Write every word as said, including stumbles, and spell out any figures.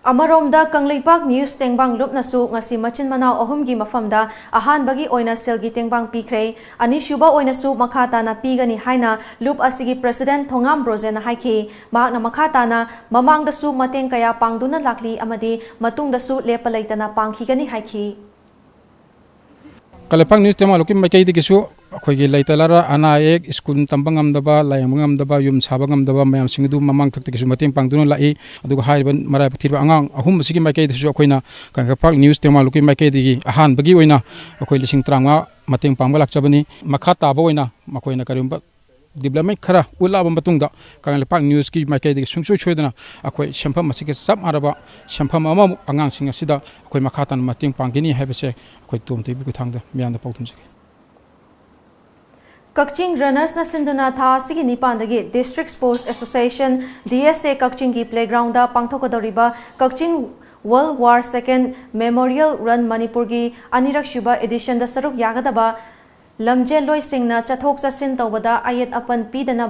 ꯑꯃꯔꯣꯝꯗ, ꯀꯪꯂꯩꯄꯥꯛ ꯅ꯭ꯌꯨꯁ ꯇꯦꯡꯕꯥꯡ ꯂꯨꯞꯅꯁꯨ ꯉꯁꯤ ꯃꯆꯤꯟ ꯃꯅꯥꯎ ꯑꯍꯨꯝꯒꯤ ꯃꯐꯝꯗ ꯑꯍꯥꯟꯕꯒꯤ ꯑꯣꯏꯅ ꯁꯦꯜꯒꯤ ꯇꯦꯡꯕꯥꯡ ꯄꯤꯈ꯭ꯔꯦ꯫ ꯑꯅꯤꯁꯨꯕ ꯑꯣꯏꯅꯁꯨ ꯃꯈꯥ ꯇꯥꯅ ꯄꯤꯒꯅꯤ ꯍꯥꯏꯅ ꯂꯨꯞ ꯑꯁꯤꯒꯤ president ꯊꯣꯉꯥꯝ ꯕ꯭ꯔꯣꯖꯦꯟꯅ ꯍꯥꯏꯈꯤ꯫ ꯃꯍꯥꯛꯅ ꯃꯈꯥ ꯇꯥꯅ ꯃꯃꯥꯡꯗꯁꯨ ꯃꯇꯦꯡ ꯀꯌꯥ ꯄꯥꯡꯗꯨꯅ ꯂꯥꯛꯂꯤ ꯑꯃꯗꯤ ꯃꯇꯨꯡꯗꯁꯨ ꯂꯦꯞꯄ ꯂꯩꯇꯅ ꯄꯥꯡꯈꯤꯒꯅꯤ ꯍꯥꯏꯈꯤ꯫ ꯀꯪꯂꯩꯄꯥꯛ ꯅ꯭ꯌꯨꯁ ꯇꯦꯡꯕꯥꯡ ꯂꯨꯞꯀꯤ ꯃꯥꯏꯀꯩꯗꯒꯤꯁꯨ ꯑꯩꯈꯣꯏꯒꯤ ꯂꯩꯇ ꯂꯥꯏꯔ, ꯑꯅꯥ ꯑꯌꯦꯛ, ꯁ꯭ꯀꯨꯜ ꯇꯝꯕ ꯉꯝꯗꯕ, ꯂꯥꯌꯦꯡꯕ ꯉꯝꯗꯕ, ꯌꯨꯝ ꯁꯥꯕ ꯉꯝꯗꯕ ꯃꯌꯥꯝꯁꯤꯡ ꯑꯗꯨ ꯃꯃꯥꯡꯊꯛꯇꯒꯤꯁꯨ ꯃꯇꯦꯡ ꯄꯥꯡꯗꯨꯅ ꯂꯥꯛꯏ꯫ ꯑꯗꯨꯒ ꯍꯥꯏꯔꯤꯕ ꯃꯔꯥꯏꯕꯛ ꯊꯤꯕ ꯑꯉꯥꯡ ꯑꯍꯨꯝ ꯑꯁꯤꯒꯤ ꯃꯥꯏꯀꯩꯗꯁꯨ ꯑꯩꯈꯣꯏꯅ ꯀꯪꯂꯩꯄꯥꯛ ꯅ꯭ꯌꯨꯁ ꯇꯦꯡꯕꯥꯡ ꯂꯨꯞꯀꯤ ꯃꯥꯏꯀꯩꯗꯒꯤ ꯑꯍꯥꯟꯕꯒꯤ ꯑꯣꯏꯅ ꯑꯩꯈꯣꯏ ꯂꯤꯁꯤꯡ ꯇꯔꯥꯃꯉꯥ ꯃꯇꯦꯡ ꯄꯥꯡꯕ ꯂꯥꯛꯆꯕꯅꯤ꯫ ꯃꯈꯥ ꯇꯥꯕ ꯑꯣꯏꯅ ꯃꯈꯣꯏꯅ ꯀꯔꯤꯒꯨꯝꯕ development ꯈꯔ ꯎꯠꯂꯛꯑꯕ ꯃꯇꯨꯡꯗ ꯀꯪꯂꯩꯄꯥꯛ ꯅ꯭ꯌꯨꯁꯀꯤ ꯃꯥꯏꯀꯩꯗꯒꯤ ꯁꯨꯡꯁꯣꯏ ꯁꯣꯏꯗꯅ ꯑꯩꯈꯣꯏ ꯁꯦꯟꯐꯝ ꯑꯁꯤꯒ ꯆꯞ ꯃꯥꯟꯅꯕ ꯁꯦꯟꯐꯝ ꯑꯃꯃꯨꯛ ꯑꯉꯥꯡꯁꯤꯡ ꯑꯁꯤꯗ ꯑꯩꯈꯣꯏ ꯃꯈꯥ ꯇꯥꯅ ꯃꯇꯦꯡ ꯄꯥꯡꯒꯅꯤ ꯍꯥꯏꯕꯁꯦ ꯑꯩꯈꯣꯏ ꯇꯣꯝ ꯇꯤꯚꯤꯒꯤ ꯈꯨꯠꯊꯥꯡꯗ ꯃꯤꯌꯥꯝꯗ ꯄꯥꯎ ꯊꯝꯖꯒꯦ꯫ ꯀꯛꯆꯤꯡ ꯔꯅꯔꯁꯅ ꯁꯤꯟꯗꯨꯅ ꯊꯥ ꯑꯁꯤꯒꯤ ꯅꯤꯄꯥꯟꯗꯒꯤ District Sports Association, D S A, ꯀꯛꯆꯤꯡꯒꯤ playgroundꯗ ꯄꯥꯡꯊꯣꯛꯀꯗꯧꯔꯤꯕ ꯀꯛꯆꯤꯡ World War Second Memorial Run ꯃꯅꯤꯄꯨꯔꯒꯤ ꯑꯅꯤꯔꯛꯁꯨꯕ editionꯗ ꯁꯔꯨꯛ ꯌꯥꯒꯗꯕ ꯂꯝꯖꯦꯜꯂꯣꯏꯁꯤꯡꯅ ꯆꯠꯊꯣꯛ ꯆꯠꯁꯤꯟ ꯇꯧꯕꯗ ꯑꯌꯦꯠ ꯑꯄꯟ ꯄꯤꯗꯅꯕ